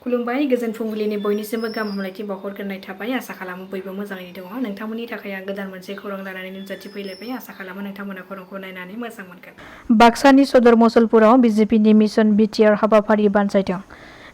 खुलुमबाय गोजोन फुंबिलिनि बयनिसिमबो गाहाम हामलायथि बावहरग्रोनाय थाबाय। आसा खालामो बयबो मोजाङैनो दङ। नोंथांमोननि थाखाय आं गोदान मोनसे खौरां लानानै नुजाथिफैलायबाय। आसा खालामो नोंथांमोना खौरांखौ नायनानै मोजां मोनगोन। बाक्सानि सदर मुसलपुराव बिजेपिनि मिशन बिटिआर हाबाफारि बानजायदों।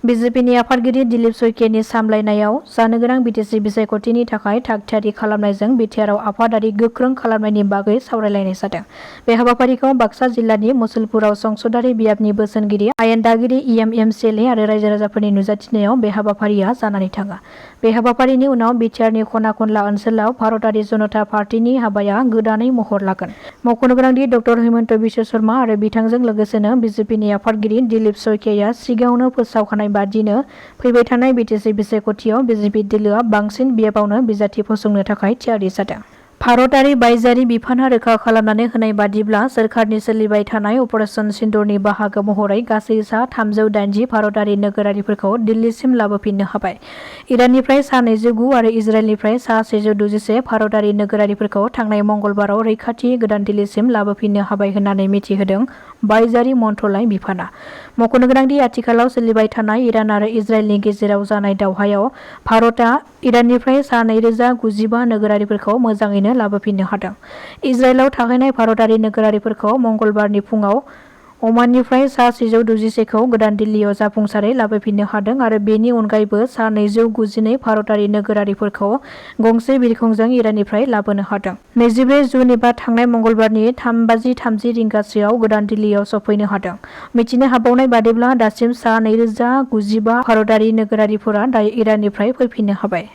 बिजेपिनि आफादगिरि दिलीप सयकेनि सामलायनायाव जानो गोनां बिटिसि बिसायख'थिनि थाखाय थाग-थियारि खालामनायजों बिटिआरआव आफादारि गोख्रों खालामनायनि बागै सावरायलायनाय जादों। बे हाबाफारिखौ बाक्सा जिल्लानि मुसलपुराव संसदारि बियाबनि बोसोनगिरि, आयेन दागिरि, एमएलए आरो रायजो राजाफोरनि नुजाथिनायाव बे हाबाफारिया जानानै थाङो। बे हाबाफारिनि उनाव बिटिआरनि खना-खनला ओनसोलाव भारतारि जनता पार्टीनि हाबाया गोदानै महर लागोन। मख'नो गोनांदि डक्टर हिमन्त बिश्व शर्मा आरो बिथांजों लोगोसेनो बिजेपिनि आफादगिरि दिलीप सयकेया सिगाङावनो फोसावखानाय बादिनो फैबाय थानाय बिटिसि बिसायख'थियाव बिजेपि दोलोआ बांसिन बियाबावनो बिजाथि फसंनो थाखाय थियारि जादों। भारतारि बायजोआरि बिफानआ रोखा खालामनानै होनाय बादिब्ला सोरखारनि सोलिबाय थानाय अपारेशन सिन्दुरनि बाहागो महरै गासै सा 380 भारतारि नोगोरारिफोरखौ दिल्लीसिम लाबोफिननो हाबाय। इराननिफ्राय सा 209 आरो इजराइलनिफ्राय सा 161 भारतारि नोगोरारिफोरखौ थांनाय मंगलबाराव रैखाथि गोदान दिल्लीसिम लाबोफिननो हाबाय होननानै मिथिहोदों बायजोआरि मन्थ्रलाइ बिफानआ। मख'नो गोनांदि आथिखालाव सोलिबाय थानाय इरान आरो इजराइलनि गेजेराव जानाय दावहायाव भारतआ इराननिफ्राय सा 2095 नोगोरारिफोरखौ मोजाङैनो लाबोफिननो हादों। इजराइलाव थाहैनाय भारतारि नोगोरारिफोरखौ मंगलबारनि फुङाव अमाननिफ्राय सा 161 खौ गोदान दिल्लीयाव जाफुंसारै लाबोफिननो हादों आरो बेनि अनगायैबो सा 292 भारतारि नोगोरारिफोरखौ गंसे बिरखंजों इराननिफ्राय लाबोनो हादों। 24 जुन एबा थांनाय मंगलबारनि 3:30 रिंगासोआव गोदान दिल्लीयाव सफैनो हादों। मिथिनो हाबावनाय बादिब्ला दासिम सा 2095 भारतारि नोगोरारिफोरा इराननिफ्राय फैफिननो हाबाय।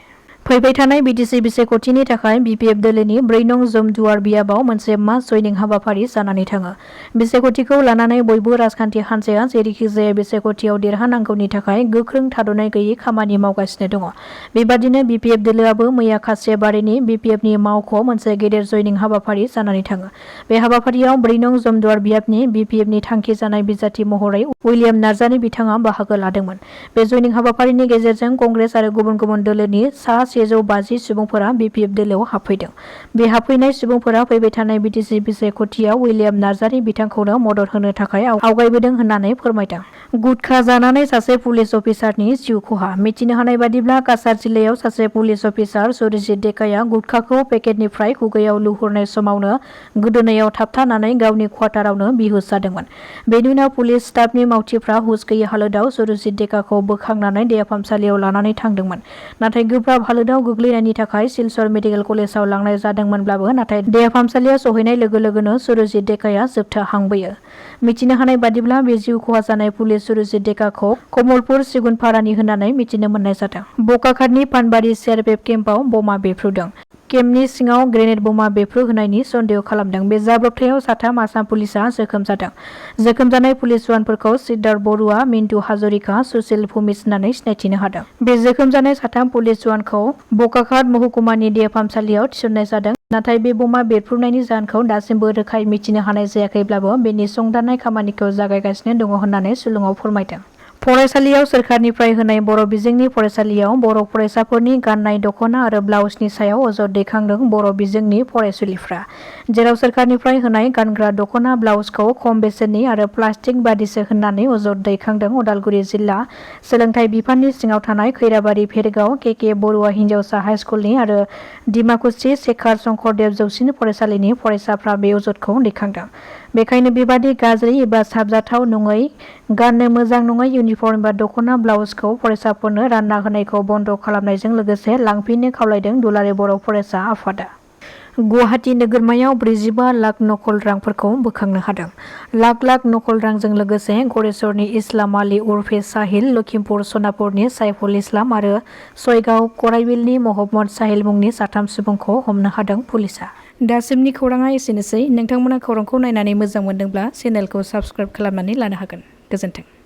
फैबाय थानाय बिटिसि बिसायख'थिनि थाखाय बिपिएफ दोलोनि 4 नं जमदुवार बियाबाव मोनसे मास जयनिं हाबाफारि जानानै थाङो। बिसायख'थिखौ लानानै बयबो राजखान्थि हान्जाया जेरैखिजाया बिसायख'थियाव देरहानांगौनि थाखाय गोख्रों थाद'नाय गैयै खामानि मावगासिनो दङ। बेबादिनो बिपिएफ दोलोआबो मैया खासियाबारिनि बिपिएफनि मावख'आव मोनसे गेदेर जयनिं हाबाफारि जानानै थाङो। बे हाबाफारियाव 4 नं जमदुवार बियाबनि बिपिएफनि थांखि जानाय बिजाथि महरै उइलियाम नार्जारी बिथाङा बाहागो लादोंमोन। बे जयनिं हाबाफारिनि गेजेरजों कंग्रेस आरो गुबुन गुबुन दोलोनि सा 150 सुबुंफोरा बिपिएफ दोलोआव हाबफैदों। बे हाबफैनाय सुबुंफोरा फैबाय थानाय बिटिसि बिसायख'थियाव उइलियाम नार्जारी बिथांखौनो मदद होनो थाखाय आवगायबोदों होननानै फोरमायदों। गुटखा जानानै सासे पुलिस अफिसारनि जिउ खहा। मिथिनो हानाय बादिब्ला काछार जिल्लायाव सासे पुलिस अफिसार सुरजित डेकाया गुटखाखौ पेकेटनिफ्राय खुगायाव लुहुरनाय समावनो गोदोनायाव थाबथानानै गावनि क्वार्टारावनो बिहुस जादोंमोन। बेनि उनाव पुलिस स्टाफनि मावथिफ्रा हुस गैयै हालोदाव सुरजित डेकाखौ बोखांनानै देहा फाहामसालियाव लानानै थांदोंमोन। नाथाय गोब्राब हालोदाव गोग्लैनायनि थाखाय सिलचर मेडिकेल कलेजाव लांनाय जादोंमोनब्लाबो नाथाय देहा फाहामसालियाव सहैनाय लोगो लोगोनो सुरजित डेकाया जोबथा हांबोयो। मिथिनो हानाय बादिब्ला बे जिउ खहा जानाय पुलिस सुरजित डेकाखौ कमलपुर सिगुनपारानि होननानै मिथिनो मोननाय जादों। बकाखातनि पानबारि सिआरपिएफ केम्पआव बमा बेफ्रुदों। केम्पनि सिङाव ग्रेनेड बमा बेफ्रुहोनायनि सन्देह खालामदों। बे जाब्रबथायाव 3 आसाम पुलिसआ जोखोम जादों। जोखोम जानाय पुलिस जवानफोरखौ सिद्धार्थ बरुवा, मिन्टु हाजरिका, सुशील भुमिज होननानै सिनायथिनो हादों। बे जोखोम जानाय 3 पुलिस जवानखौ बकाखात महकुमानि देहा फाहामसालियाव थिसननाय जादों। नाथाय बे बमा बेरफ्रुनायनि जाहोनखौ दासिमबो रोखायै मिथिनो हानाय जायाखैब्लाबो बेनि संदाननाय खामानिखौ जागायगासिनो दङ होननानै सुलुङाव फोरमायदों। फरायसालियाव सोरखारनिफ्राय होनाय बर' बिजोंनि फरायसालियाव बर' फरायसाफोरनि गाननाय दख'ना आरो ब्लाउसनि सायाव अजद दैखांदों बर' बिजोंनि फरायसुलिफ्रा। जेराव सोरखारनिफ्राय होनाय गानग्रा दख'ना ब्लाउसखौ खम बेसेननि आरो प्लास्टिक बादिसो होननानै अजद दैखांदों उदालगुरि जिल्ला सोलोंथाइ बिफाननि सिङाव थानाय खैराबारि भेरगाव के बरुवा हिन्जावसा हाइस्कुलनि आरो डिमाकुसि शेखार शंकरदेव जौसिन फरायसालिनि फरायसाफ्रा बे अजदखौ दैखांदों। बेखायनो बेबादि गाज्रि एबा साबजाथाव नङै गाननो मोजां नङै इउनिफर्म एबा दख'ना ब्लाउसखौ फरायसाफोरनो रानना होनायखौ बन्द' खालामनायजों लोगोसे लांफिननो खावलायदों दुलाराय बर' फरायसा आफादा। गुवाहाटी नोगोरमायाव 45 लाख नकल रांफोरखौ बोखांनो हादों। लाख नकल रांजों लोगोसे गरेस्वरनि इस्लाम आली उर्फे साहिल, लखिमपुर सनापुरनि साइफुल इस्लाम आरो सयगाव कराइबिलनि महम्मद साहिल मुंनि 3 सुबुंखौ हमनो हादों पुलिसआ। दासिमनि खौराङा एसेनोसै। नोंथांमोना खौरांखौ नायनानै मोजां मोनदोंब्ला चेनेलखौ साबस्क्राइब खालामनानै लानो हागोन। गोजोन्थों।